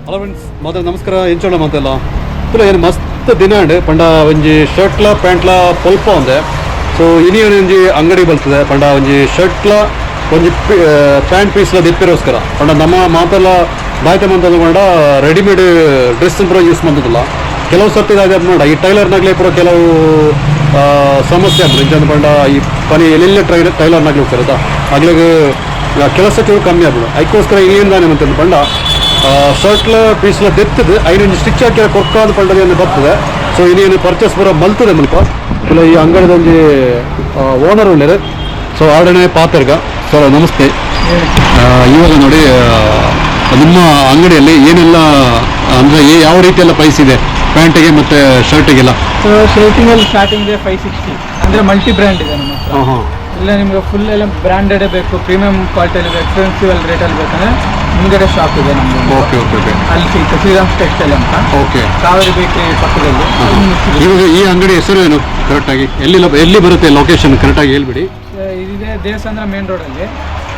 Hello friends, ಮಾತ್ರ ನಮಸ್ಕಾರ. ಎಂಚೋಣ ಮಾತೆಲ್ಲ ತುಲ ಏನು ಮಸ್ತ್ ದಿನ ಉಂಡು ಪಂಡ ಒಂಜಿ ಶರ್ಟ್ಲ ಪ್ಯಾಂಟ್ಲ ಪೊಲ್ಪ ಒಂದೆ. ಸೊ ಇನಿ ಒಂಜಿ ಅಂಗಡಿ ಬಲ್ತದೆ ಪಂಡ ಒಂಜಿ ಶರ್ಟ್ಲ ಒಂಜಿ ಪ್ಯಾಂಟ್ ಪೀಸ್ಲ ದೆಪ್ಪಿರೋಸ್ಕರ. ಪಂಡ ನಮ್ಮ ಮಾತೆಲ್ಲ ದಾಯ್ತ ಮಂತದ ಪಂಡ ರೆಡಿಮೇಡ್ ಡ್ರೆಸ್ ಪೂರ ಯೂಸ್ ಮಂತದಲ್ಲ. ಕೆಲವು ಸರ್ತಿ ದಾದ ಪಂಡ ಈ ಟೈಲರ್ನಾಗ್ಲೇ ಪೂರ ಕೆಲವು ಸಮಸ್ಯೆ ಆಗ್ತದೆ. ಎಂಚಂದ್ ಪಂಡ ಈ ಪನಿ ಎಲ್ಲೆಲ್ಲ ಟೈಲರ್ನಾಗ್ಲೇ ಹೋಗ್ತಾರೆ, ಅಗ್ಲಿಗೆ ಕೆಲಸ ಚೂರು ಕಮ್ಮಿ ಆಗ್ಬಿಡು. ಅದಕ್ಕೋಸ್ಕರ ಏನ್ ಮಂತಂದು ಪಂಡ ಶರ್ಟ್ಲ ಪೀಸ್ಲ ದೆತ್ತದು ಐನೊಂಜಿ ಸ್ಟಿಚ್ ಹಾಕಿ ಕೊರ್ಕಾದ ಪಂಡದ ಬರ್ತದೆ. ಸೊ ಇನ್ನೇನು ಪರ್ಚೇಸ್ ಪೂರ ಮಲ್ತದೆ ಮುಲ್ಪ. ಇಲ್ಲ, ಈ ಅಂಗಡಿದ ಒಂಜಿ ಓನರ್ ಉಳ್ಳೇರು. ಸೊ ಆಡಣೆ ಪಾತೆರ್ಗ. ಸರ್, ನಮಸ್ತೆ. ಇವಾಗ ನೋಡಿ, ನಿಮ್ಮ ಅಂಗಡಿಯಲ್ಲಿ ಏನೆಲ್ಲ ಅಂದ್ರೆ ಯಾವ ರೀತಿ ಎಲ್ಲ ಪ್ರೈಸ್ ಇದೆ ಪ್ಯಾಂಟಿಗೆ ಮತ್ತೆ ಶರ್ಟಿಗೆಲ್ಲ? ಸೊ ಶರ್ಟಿಂಗ್ ಅಲ್ಲಿ ಸ್ಟಾರ್ಟಿಂಗ್ ಇದೆ 560. ಅಂದ್ರೆ ಮಲ್ಟಿ ಬ್ರ್ಯಾಂಡ್ ಇದೆ ನಮ್ಮ ಹತ್ರ. ಹಾಂ ಹಾಂ ಇಲ್ಲ, ನಿಮ್ಗೆ ಫುಲ್ ಎಲ್ಲ ಬ್ರ್ಯಾಂಡೆಡ್ ಬೇಕು, ಪ್ರೀಮಿಯಂ ಕ್ವಾಲಿಟಿಯಲ್ಲಿ ಬೇಕು, ಎಕ್ಸ್ಪೆನ್ಸಿವ್ ಅಲ್ಲಿ ರೇಟಲ್ಲಿ ಬೇಕಂದ್ರೆ ಮುಂದ್ಗಡೆ ಶಾಪ್ ಇದೆ ನಮ್ದು. ಓಕೆ ಓಕೆ ಓಕೆ ಅಲ್ಲಿ ಸಿಗುತ್ತೆ, ಶ್ರೀರಾಮ್ ಟೆಕ್ಸ್ಟೈಲ್ ಅಂತ. ಕಾವೇರಿ ಬೇಕರಿ ಪಕ್ಕದಲ್ಲಿ ಅಲ್ಲಿ ನಿಮ್ಗೆ ಸಿಗುತ್ತೆ. ಇವಾಗ ಈ ಅಂಗಡಿ ಹೆಸರು ಏನು? ಕರೆಕ್ಟಾಗಿ ಎಲ್ಲಿ ಎಲ್ಲಿ ಬರುತ್ತೆ ಲೊಕೇಶನ್ ಕರೆಕ್ಟಾಗಿ ಹೇಳ್ಬಿಡಿ. ಇದಿದೆ ದೇವಸಂದ್ರ ಮೇನ್ ರೋಡ್ ಅಲ್ಲಿ.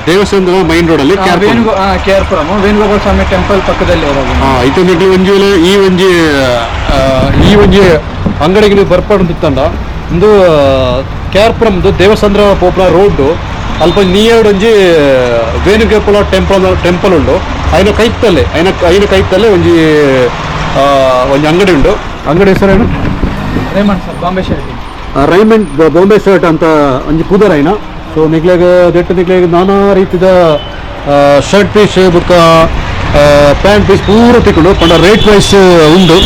ದೇವಸ್ಥಾನದ ಮೈನ್ ರೋಡಲ್ಲಿ. ವೇಣುಗೋ ಕೆ ಆರ್ ಪುರಂ, ವೇಣುಗೋಪಾಲ ಸ್ವಾಮಿ ಟೆಂಪಲ್ ಪಕ್ಕದಲ್ಲಿ ಇರೋದು. ಐತೆ ನಿಕ್ಲು ಒಂಜಿ ವೇಳೆ ಈ ಒಂಜಿ ಅಂಗಡಿಗೆ ನೀವು ಬರ್ಪಾಡು ತಂಡ ಒಂದು ಕೆ ಆರ್ ಪುರಂದು ದೇವಸಂದ್ರ ಪೋಪುಲ ರೋಡ್ ಅಲ್ಪ ನಿಯರ್ಡ್ ಒಂಜಿ ವೇಣುಗೋಪಾಲ ಟೆಂಪಲ್ ಟೆಂಪಲ್ ಉಂಡು. ಐನ ಕೈತಲ್ಲೇ ಒಂಜಿ ಒಂಜಿ ಅಂಗಡಿ ಉಂಡು. ಅಂಗಡಿ ಹೆಸರೇನು? Raymond sir, Bombay shirting. Raymond Bombay shirt ಅಂತ ಒಂಜಿ ಪುದರ್ ಐನ. ಸೊ ನಿಗ್ಲೆಗ್ ದೆಟ್ಟು ನಿಗ್ಲೆಗ್ ನಾನಾ ರೀತಿದ ಶರ್ಟ್ ಪೀಸ್ ಬೊಕ್ಕ ಪ್ಯಾಂಟ್ ಪೀಸ್ ಪೂರ ತಿಕ್ಕುಂಡು. ಪಂಡ ರೇಟ್ ವೈಸ್ ಉಂಡು.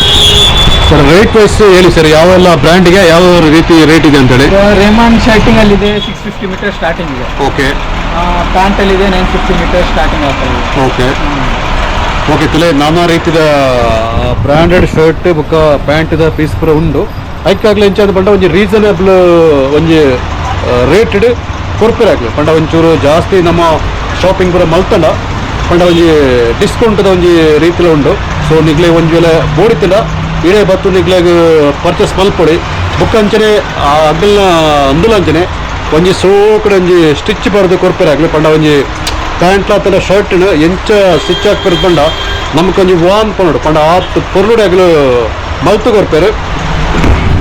ಸರ್, ರೇಟ್ ವೈಸ್ ಹೇಳಿ ಸರ್, ಯಾವೆಲ್ಲ ಬ್ರ್ಯಾಂಡಿಗೆ ಯಾವ ರೀತಿ ರೇಟ್ ಇದೆ ಅಂತೇಳಿ. ರೇಮಂಡ್ ಶರ್ಟಿಂಗ್ ಅಲ್ಲಿ ಇದೆ, 650 ಮೀಟರ್ ಸ್ಟಾರ್ಟಿಂಗ್ ಇದೆ. ಪ್ಯಾಂಟ್ ಅಲ್ಲಿ ಇದೆ, 950 ಮೀಟರ್ ಸ್ಟಾರ್ಟಿಂಗ್ ಆಗ್ತಾ ಇದೆ. ಓಕೆ ಓಕೆ ತುಲೆ ನಾನಾ ರೀತಿದ ಬ್ರಾಂಡೆಡ್ ಶರ್ಟ್ ಬೊಕ್ಕ ಪ್ಯಾಂಟ್ದ ಪೀಸ್ ಪೂರ ಉಂಡು. ಐಕ್ಕಾಗ್ಲಿ ಎಂಚ ಪಂಡ ಒಂಜಿ ರೀಸನಬಲ್ ಒಂಜಿ ರೇಟೆಡ್ ಕೊರ್ಪೆರ್ ಆಗ್ಲಿ. ಪಂಡ ಒಂಚೂರು ಜಾಸ್ತಿ ನಮ್ಮ ಶಾಪಿಂಗ್ ಪೂರ ಮಲ್ತಂಡ ಪಂಡ ಒಂಜಿ ಡಿಸ್ಕೌಂಟ್ದ ಒಂಜಿ ರೀತಿಲ ಉಂಡು. ಸೊ ನಿಗ್ಲೆ ಒಂಜಿ ವೇಳೆ ಬೋಡಿತ್ತಿಂಡ ಇಡೇ ಬತ್ತು ನಿಗ್ಲೆಗ್ ಪರ್ಚೇಸ್ ಮಲ್ಪೊಡಿ. ಬೊಕ್ಕ ಅಂಚನೆ ಅಗ್ಲ್ನ ಅಂದುಲ ಅಂಚನೆ ಒಂಜಿ ಸೋಕಡೆ ಒಂಜಿ ಸ್ಟಿಚ್ ಬರೆದು ಕೊರ್ಪೆರ್ ಆಗ್ಲಿ. ಪಂಡ ಒಂಜಿ ಪ್ಯಾಂಟ್ ಆತನ ಶರ್ಟ್ ಎಂಚ ಸ್ಟಿಚ್ ಹಾಕ್ಪೆರ್ ಪಂಡ ನಮಕೊಂಜಿ ವಾನ್ ಪನೊಡು ಪಂಡ ಆತ್ ಪೊರ್ಲುಡೆ ಅಗ್ಲು ಮಲ್ತು ಕೊರ್ಪೆರ್.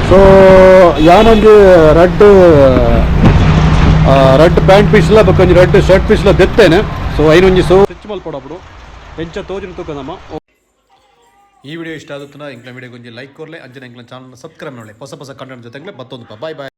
ಸೊ ಯಾನೊಂಜಿ ರಡ್ಡ್ ರಡ್ಡ್ ಪ್ಯಾಂಟ್ ಪೀಸ್ಲ ಬೊಕ್ಕ ಒಂಜಿ ರಡ್ಡ್ ಶರ್ಟ್ ಪೀಸ್ಲ ದೆತ್ತೇನೆ. ಸೊ ಐನೊಂಜಿ ಸೊ ಸ್ಟಿಚ್ ಮಲ್ಪೊಡప్పుడు ಎಂಚ ತೋಜಿನ ತೂಕ ನಮ್ಮ. ಈ ವಿಡಿಯೋ ಇಷ್ಟ ಆಗುತ್ತನ ಎಂಕ್ಲ ವಿಡಿಯೋ ಒಂಜಿ ಲೈಕ್ ಕೊರ್ಲೆ. ಅಂಚನೆ ಎಂಕ್ಲ ಚಾನಲ್ ಸಬ್ಸ್ಕ್ರೈಬ್ ಮಾಡಿ. ಹೊಸ ಹೊಸ ಕಂಟೆಂಟ್ ಜೊತೆಗೆ ಮತ್ತೊಂದು. Bye boy.